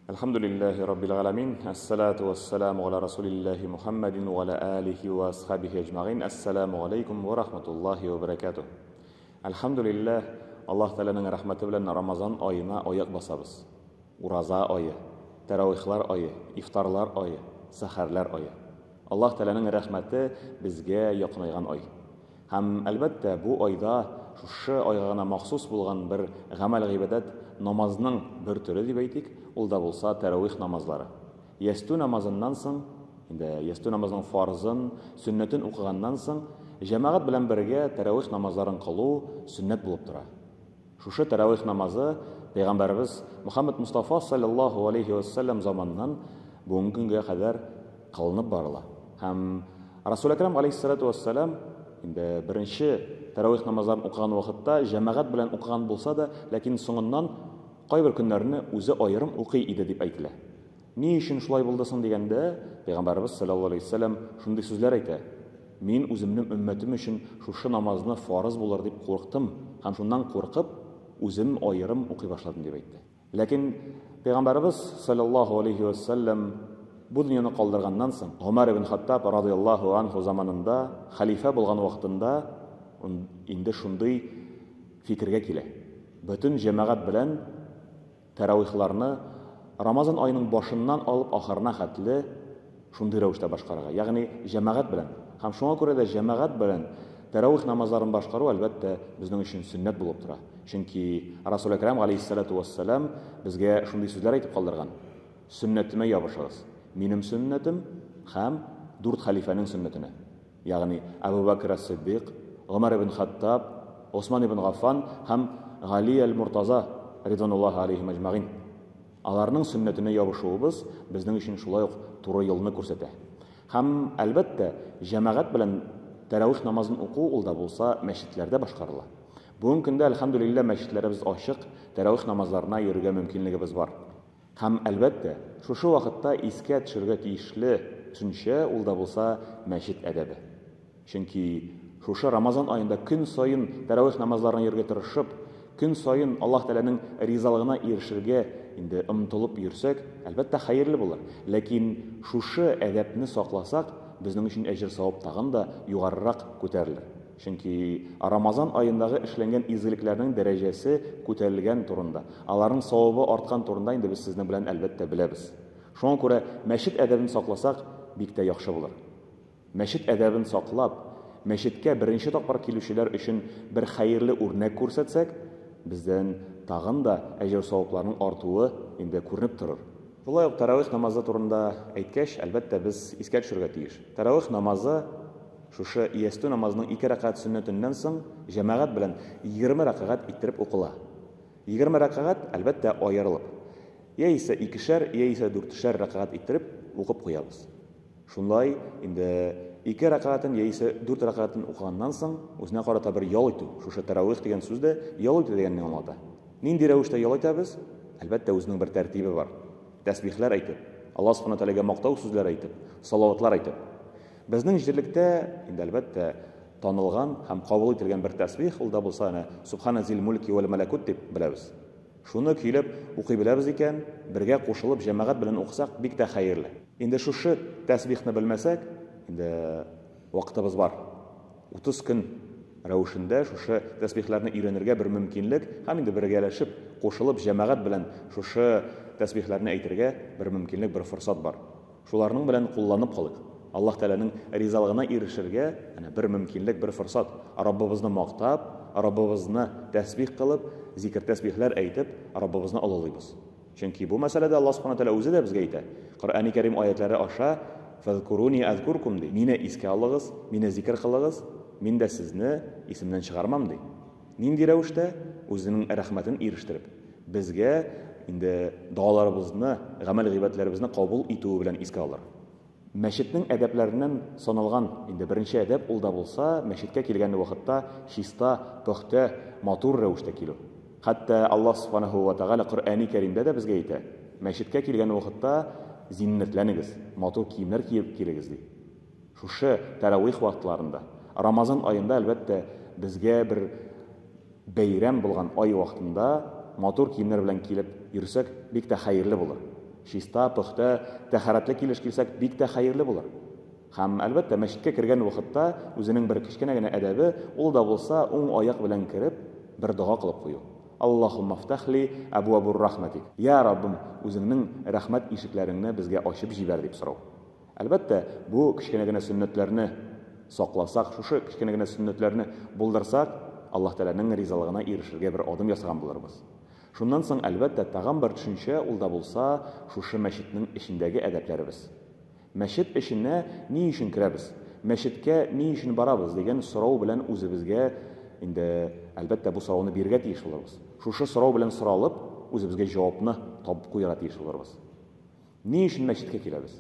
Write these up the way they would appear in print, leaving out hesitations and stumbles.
Әлхәмдүлилләһи раббил галәмин, әссәлату вәссәламу галә расулилләһи Мухаммадин ва галә алихи ва асхабихи әҗмәгыйн. Әссәламу галәйкүм ва рахматуллаһи ва бәрәкәтүһ. Әлхәмдүлилләһ, Аллаһ Тәгаләнең рәхмәте белән Рамазан аена аяк басабыз. Ураза ае, тәравихлар ае, ифтарлар ае, сәхәрләр ае. Аллаһ Тәгаләнең рәхмәте безгә якынайган ай. Һәм, әлбәттә, бу айда шушы айга гына махсус булган бер гамәл-гыйбадәт, намазның бер төре дип әйтик, ул да булса тәравих намазлары. Ястү намазыннан соң, инде ястү намазының фарзын, сөннәтен укыганнан соң, җәмәгать белән бергә тәравих намазларын кылу сөннәт булып тора. Шушы тәравих намазы Пәйгамбәребез Мөхәммәд Мостафа салләллаһу алейһи вә сәлләм заманыннан бүгенге көнгә кадәр кылынып барыла. Һәм Расул Әкрәм алейһиссалату вәссәлам инде беренче тәравих намазларын укыган вакытта җәмәгать белән укыган булса да, ләкин соңыннан кайбер көннәрне үзе аерым укый иде дип әйтелә. Ни өчен шулай булды соң дигәндә, Пәйгамбәребез салләллаһу алейһи вә сәлләм шундый сүзләр әйтә, Мин үземнең өммәтем өчен шушы намазны фарыз булыр дип курыктым һәм шуннан куркып, үзем аерым укый башладым, дип әйтте. Ләкин Пәйгамбәребез салләллаһу алейһи вә сәлләм бу дөньяны калдырганнан соң, Гомәр ибн Хаттаб радыяллаһу анһу заманында хәлифә булган вакытында инде шундый фикергә килә. Бөтен җәмәгать белән Тәравихларны Рамазан аеның башыннан алып ахырына хәтле шундый рәвештә башкарырга, ягъни җәмәгать белән. Һәм шуңа күрә дә җәмәгать белән тәравих намазларын башкару, әлбәттә, безнең өчен сөннәт булып тора. Чөнки Расул Әкрәм галәйһиссәлату вәссәлам безгә шундый сүзләр әйтеп калдырган, Сөннәтемә ябышыгыз, минем сөннәтем һәм дүрт хәлифәнең сөннәтенә. Ягъни Әбү Бәкер әс-Сиддыйк, Гомәр ибн Хаттаб, Госман ибн Гаффан һәм Гали әл-Мортаза, ридвануллаһи алейһим әҗмәгыйн. Аларның сөннәтенә ябышуыбыз безнең өчен шулай ук туры юлны күрсәтә. Һәм, әлбәттә, җәмәгать белән тәравих намазын уку ул да булса мәчетләрдә башкарыла. Бүгенге көндә, әлхәмдүлилләһ, мәчетләребез ачык, тәравих намазларына йөрергә мөмкинлегебез бар. Һәм, әлбәттә, шушы вакытта искә төшерергә тиешле төшенчә, ул да булса мәчет әдәбе. Чөнки шушы Рамазан аенда көн саен тәравих намазларына йөрергә тырышып, көн саен Аллаһ Тәгаләнең ризалыгына ирешергә инде омтылып йөрсәк, әлбәттә, хәерле булыр. Ләкин шушы әдәпне сакласак, безнең өчен әҗер-савап тагын да югарырак күтәрелер. Чөнки Рамазан аендагы эшләнгән изгелекләрнең дәрәҗәсе күтәрелгән турында, аларның савабы арткан турында инде без сезнең белән, әлбәттә, беләбез. Шуңа күрә мәчет әдәбен сакласак, бик тә яхшы булыр. Мәчет әдәбен саклап, мәчеткә беренче тапкыр килүчеләр өчен бер хәерле үрнәк күрсәтсәк, бездән тагын да әҗер-савапларның артуы инде күренеп торыр. Шулай ук тәравих намазы турында әйткәч, әлбәттә, без искә төшерергә тиеш. Тәравих намазы Шушы ястү намазының ике рәкәгать сөннәтеннән соң җәмәгать белән 20 рәкәгать иттереп укыла. 20 рәкәгать, әлбәттә, аерылып. Яисә икешәр, яисә дүртешәр рәкәгать иттереп укып куябыз. Шунлай инде ике рәкәгатен яисә дүрт рәкәгатен укыганнан соң, үзенә карата бер ял итү, шушы тәравих дигән сүз дә ял итү дигәнне аңлата. Нинди рәвештә ял итәбез? Әлбәттә, үзенең бер тәртибе бар. Тәсбихләр әйтеп, Аллаһ Субхана Тәгаләгә мактау сүзләре әйтеп, салаватлар әйтеп. Безнең җирлектә инде, әлбәттә, танылган һәм кабул ителгән бер тәсбих, ул да булса әнә Субхана зил мульки вәл мәләкут дип беләбез. Шуны көйләп укый беләбез икән, бергә кушылып җәмәгать белән укысак, бик тә хәерле. Инде шушы тәсбихны белмәсәк, инде вакытыбыз бар. 30 көн рәвешендә шушы тәсбихләрне өйрәнергә бер мөмкинлек һәм инде бергәләшеп, кушылып җәмәгать белән шушы тәсбихләрне әйтергә бер мөмкинлек, бер форсат бар. Шуларның белән кулланып калыйк. Аллаһ Тәгаләнең ризалыгына ирешергә әнә бер мөмкинлек, бер форсат. Раббыбызны мактап, Раббыбызны тәсбих кылып, зикер-тәсбихләр әйтеп, Раббыбызны олылыйбыз. Чөнки бу мәсьәләдә Аллаһ Субхана Тәгалә үзе дә безгә әйтә. Коръәни Кәрим аятләре аша Фәзкуруни әзкуркум ди. Мине искә алыгыз, мине зикер кылыгыз, мин дә сезне исемнән чыгармам ди. Нинди рәвештә? Үзенең рәхмәтен ирештереп, безгә инде догаларыбызны, гамәл-гыйбадәтләребезне кабул итүе белән искә алыр. Мәчетнең әдәпләреннән саналган инде беренче әдәп ул да булса, мәчеткә килгән вакытта чиста, пөхтә, матур рәвештә килү. Хәтта Аллаһ Субханаһу ва Тәгалә Коръәни Кәримдә дә безгә әйтә, мәчеткә килгән вакытта зиннәтләнегез, матур киемнәр киеп килегез, ди. Шушы тәравих вакытларында, Рамазан аенда, әлбәттә, безгә бер бәйрәм булган ай вакытында матур киемнәр белән килеп йөрсәк, бик тә хәерле булыр. Чиста, пөхтә, тәһарәтле килеш килсәк, бик тә хәерле булыр. Һәм, әлбәттә, мәчеткә кергән вакытта үзенең бер кечкенә генә әдәбе, ул да булса уң аяк белән кереп, бер дога кылып кую. Аллаһумма фтахли әбуабур рахматик. Я Раббым, үзеңнең рәхмәт ишекләреңне безгә ачып җибәр, дип сорау. Әлбәттә, бу кечкенә генә сөннәтләрне сакласак, шушы кечкенә генә сөннәтләрне булдырсак, Аллаһ Тәгаләнең ризалыгына ирешергә бер адым ясаган булырбыз. Шуннан соң, әлбәттә, тагын бер төшенчә, ул да булса, шушы мәчетнең эчендәге әдәпләребез. Мәчет эченә ни өчен керәбез? Мәчеткә ни өчен барабыз? дигән сорау белән үзебезгә инде, әлбәттә, бу сорауны бирергә тиеш булырбыз. Шушы сорау белән соралып, үзебезгә җавапны табып куярга тиеш булырбыз. Ни өчен мәчеткә киләбез?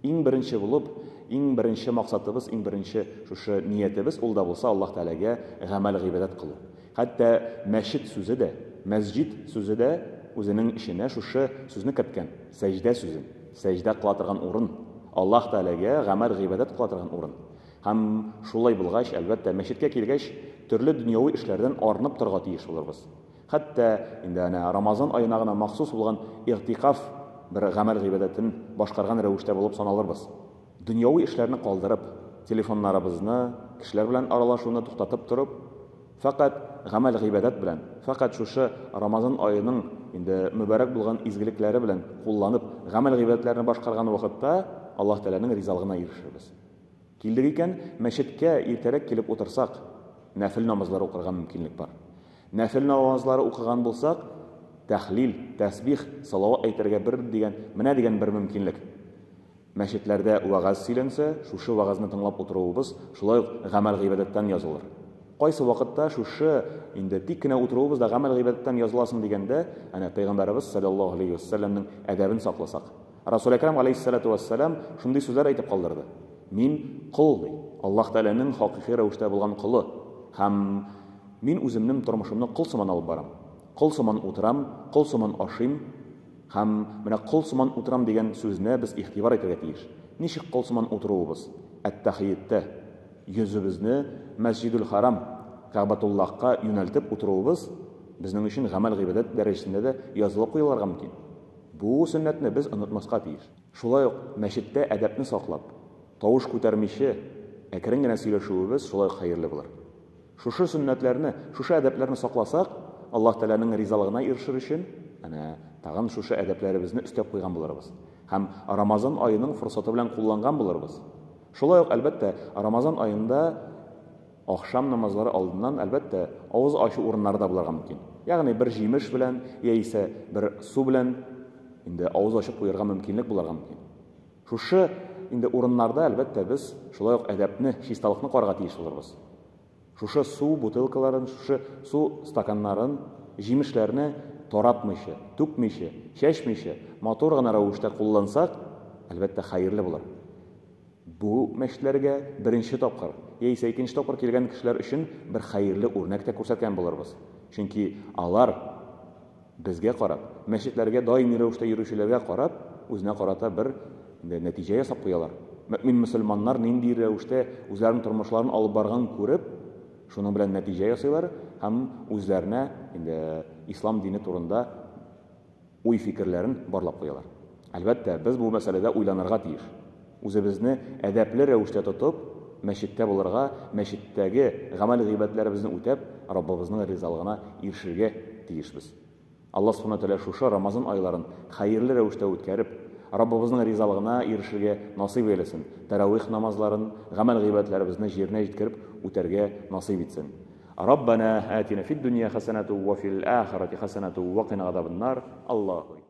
Иң беренче булып, иң беренче максатыбыз, иң беренче шушы ниятебез, ул да булса Аллаһ Тәгаләгә гамәл-гыйбадәт кылу. Хәтта мәчет сүзе дә, мәсҗид сүзе дә үзенең эченә шушы сүзне керткән, сәҗдә сүзен. Сәҗдә кыла торган урын, Аллаһ Тәгаләгә гамәл-гыйбадәт кыла торган урын. Һәм шулай булгач, әлбәттә, мәчеткә килгәч, төрле дөньяви эшләрдән арынып торырга тиеш булырбыз. Хәтта инде әнә Рамазан аена гына махсус булган игътикаф бер гамәл-гыйбадәтен башкарган рәвештә булып саналырбыз. Дөньяви эшләрне калдырып, телефоннарыбызны, кешеләр белән аралашуны туктатып торып, фәкать гамәл-гыйбадәт белән, фәкать шушы Рамазан аеның инде мөбарәк булган изгелекләре белән кулланып, гамәл-гыйбадәтләрне башкарган вакытта Аллаһ Тәгаләнең ризалыгына ирешербез. Килдек икән, мәчеткә иртәрәк килеп утырсак, нәфел намазлары укырга мөмкинлек бар. Нәфел намазлары укыган булсак, тәхлил, тәсбих, салават әйтергә бер дигән, менә дигән бер мөмкинлек. Мәчетләрдә вәгазь сөйләнсә, шушы вәгазьне тыңлап утыруыбыз шулай ук гамәл-гыйбадәттән язылыр. Кайсы вакытта шушы инде тик кенә утыруыбыз да гамәл-гыйбадәттән языласың дигәндә, әнә Пәйгамбәребез салләллаһу галәйһи вәссәламнең әдәбен сакласак. Расул Әкрәм галәйһиссәлату вәссәлам шундый сүзләр әйтеп калдырды. Мин кол, ди. Аллаһ Тәгаләнең хакыйкый рәвештә булган колы. Һәм мин үземнең тормышымны кол сыман алып барам. Кол сыман утырам, кол сыман ашыйм. Һәм менә кол сыман утырам дигән сүзенә без игътибар итәргә тиеш. Ничек кол сыман утыруыбыз? Әт-тәхиеттә йөзебезне Мәсҗидул Харам, Кәгъбәтуллаһка юнәлтеп утыруыбыз безнең өчен гамәл-гыйбадәт дәрәҗәсендә дә язылып куелырга мөмкин. Бу сөннәтне без онытмаска тиеш. Шулай ук мәчеттә әдәпне саклап, тавыш күтәрмиче, әкрен генә сөйләшүебез шулай ук хәерле булыр. Шушы сөннәтләрне, шушы әдәпләрне сакласак, Аллаһ Тәгаләнең ризалыгына ирешер өчен, әнә, тагын шушы әдәпләребезне өстәп куйган булырбыз. Һәм Рамазан аеның форсаты белән кулланган булырбыз. Шулай ук, әлбәттә, Рамазан аенда ахшам намазлары алдыннан, әлбәттә, авыз ачу урыннары да булырга мөмкин. Ягъни бер җимеш белән яисә бер су белән инде авыз ачып куярга мөмкинлек булырга мөмкин. Шушы инде урыннарда, әлбәттә, без шулай ук әдәпне, чисталыкны карарга тиеш булырбыз. Шушы су бутылкаларын, шушы су стаканнарын, җимешләрне таратмыйча, түкмичә, чәчмичә, матур гына рәвештә куллансак, әлбәттә, хәерле булыр. Бу мәчетләргә беренче тапкыр, яисә икенче тапкыр килгән кешеләр өчен бер хәерле үрнәк тә күрсәткән булырбыз. Чөнки алар безгә карап, мәчетләргә даими рәвештә йөрүчеләргә карап, үзенә карата бер инде нәтиҗә ясап куялар. Мөэмин мөселманнар нинди рәвештә үзләренең тормышларын алып барганын күреп, шуның белән нәтиҗә ясыйлар һәм үзләренә инде ислам дине турында уй-фикерләрен барлап куялар. Әлбәттә, без бу мәсьәләдә уйланырга тиеш. Үзебезне әдәпле рәвештә тотып, мәчеттә булырга, мәчеттәге гамәл-гыйбадәтләребезне үтәп, Раббыбызның ризалыгына ирешергә тиешбез. Аллаһ Субхана Тәгалә шушы Рамазан айларын хәерле рәвештә үткәреп, Раббыбызның ризалыгына ирешергә насыйп әйләсен, тәравих намазларын, гамәл-гыйбадәтләребезне җиренә җиткереп үтәргә насыйп итсен. Раббана атина фид дөнья хәсәнәту ва фил ахирати хәсәнәту ва кина газабаннар. Аллаһу.